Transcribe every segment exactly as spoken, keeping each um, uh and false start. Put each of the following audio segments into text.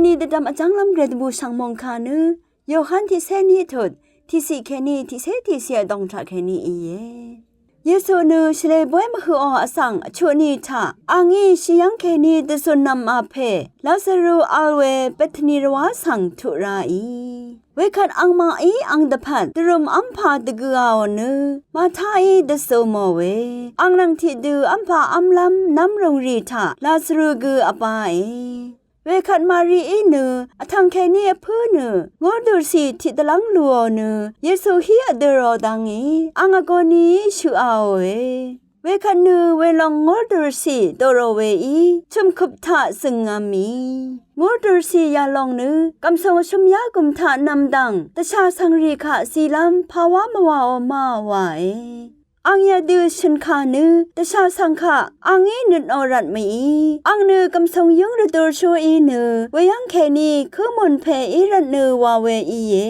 Ni dvdvm vjv́nglv́m gvray dvbù shv̀ng mòngkà nø Yohan tiqcé ní tut tiqciq kèní tiqcé tiqciq vdòng taq kèní íe. Yesu nø shvlē bóy mvhøqò vsvng vchuq ní taq a ngí shì yv́ng kèní dvzùn nv̀m a pè Lazaru vl we Betani rvwá svng tuq ráì. Wekvt angmaqí ang dvpvt dvrø̀m v́mpà dvgøaò nø Mataí dvzø mò we ang nvng tiqdø v́mpà v́mlv́m nv́mrùng rì taq Lazaru gø vbáe. Wekvt Marií nø vtv̀ng kèní vpǿ nø ngúrdùrcì tiqdvlv́ng lùò nø Yesu hí vdø̄rò dvngí ang vgō níí shøqaòe. Wekvt nø welòng ngúrdùrcì dòrò weí chø̀mkøp taq zø̀ngv̄m mì ngúrdùrcì yalòng nø gv̀msùng vshøm yá gùm taq nv̄m dv̀ng dvshà svngrì kaq zilv́m pàwá mvwàò ma wàe. Ang yadø shø̀n kà nø dvshà svng kaq a ngí nøtnò rvt mèí ang nø gv̀msùng yǿng rvdurshú í nø weyv́ng kèní kǿmùn pè í rvtnø wa we íe.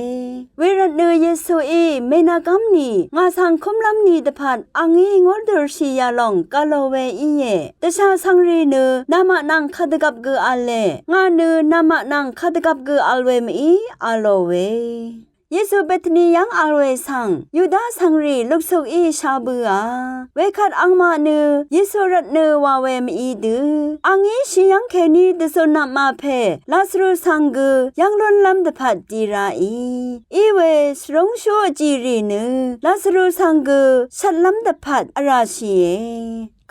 Wervtnø Yesuí mènàgv́m nì ngà svng kúmlv́m ni dvpvt a ngí ngúrdùrshì yalòng gv̄lò we íe. Dvshà svngrì nø namaq nvng kadvgvp gø v̄le ngà nø namaq nvng kadvgvp gø v̄l we mèí v̄lò we. Yesu Betani yv́ng vl we svng Yuda vsvngrì luksukí sha bø̄a. Wekvt angmaq nø Yesu rvtnø wa we mèí dø a ngí shì yv́ng kèní dvzùn nv̀m a pè Lazaru svng gø yv́ng lúnlv́m dvpvt di ráì. Iwe svrúngshú vjìrì nø Lazaru svng gø shvtlv́m dvpvt vràshìe.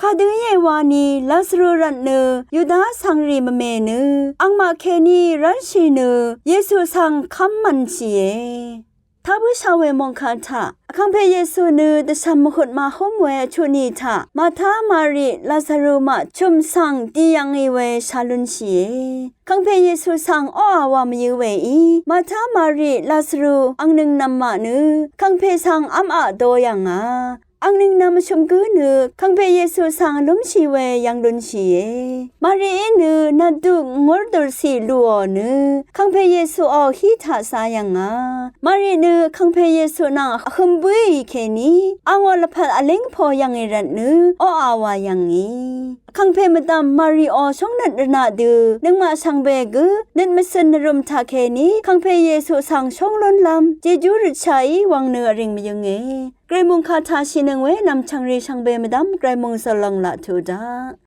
Kadø íe wani Lazaru rvtnø Yuda vsvngrì mvme nø angmaq kèní rv́lshì nø Yesu svng kv́m mv̀nshìe. Tá bǿshà we mòngkà taq vkàngpè Yesu nø dvshv̀m mvhut màhúm we vchuq ní taq Mata, Mari, Lazaru maq chø̀m svng di yv̀ngì we shà lúnshìe. Vkàngpè Yesu svng oqà wà mvyø̄ weí Mata, Mari, Lazaru angnøng nv̄m maq nø vkàngpè svng v́m aq dō yv̀ngà. Angnøng nv̄m vshø̀m gǿ nø vkàngpè Yesu svng lúmshì we yv̀ng lúnshìe. Marií nø nvduk ngúrdùrcì lùò nø vkàngpè Yesuò hí taq zā yv̀ngà. Mari nø vkàngpè Yesu nvng vhøm bǿì kèní angò lvpat vlíng po yv̀ngì rvtnø oqà wà yv̀ngì. Vkàngpè mvdv̀m Mariò shóngnøt rvnaq dø nøngmaq shvngbe gǿ nøt mvcø̀n nvrø̀m taq kèní vkàngpè Yesu svng shóng lúnlv́m jejú røtshàí wvng nø vrìng mvyǿnge. Gvray mòngkà taq shìnøng we nv̀mchv̀ng rì shvngbe mvdv̀m gvray mòngzø̀l lòng laq tuq daq.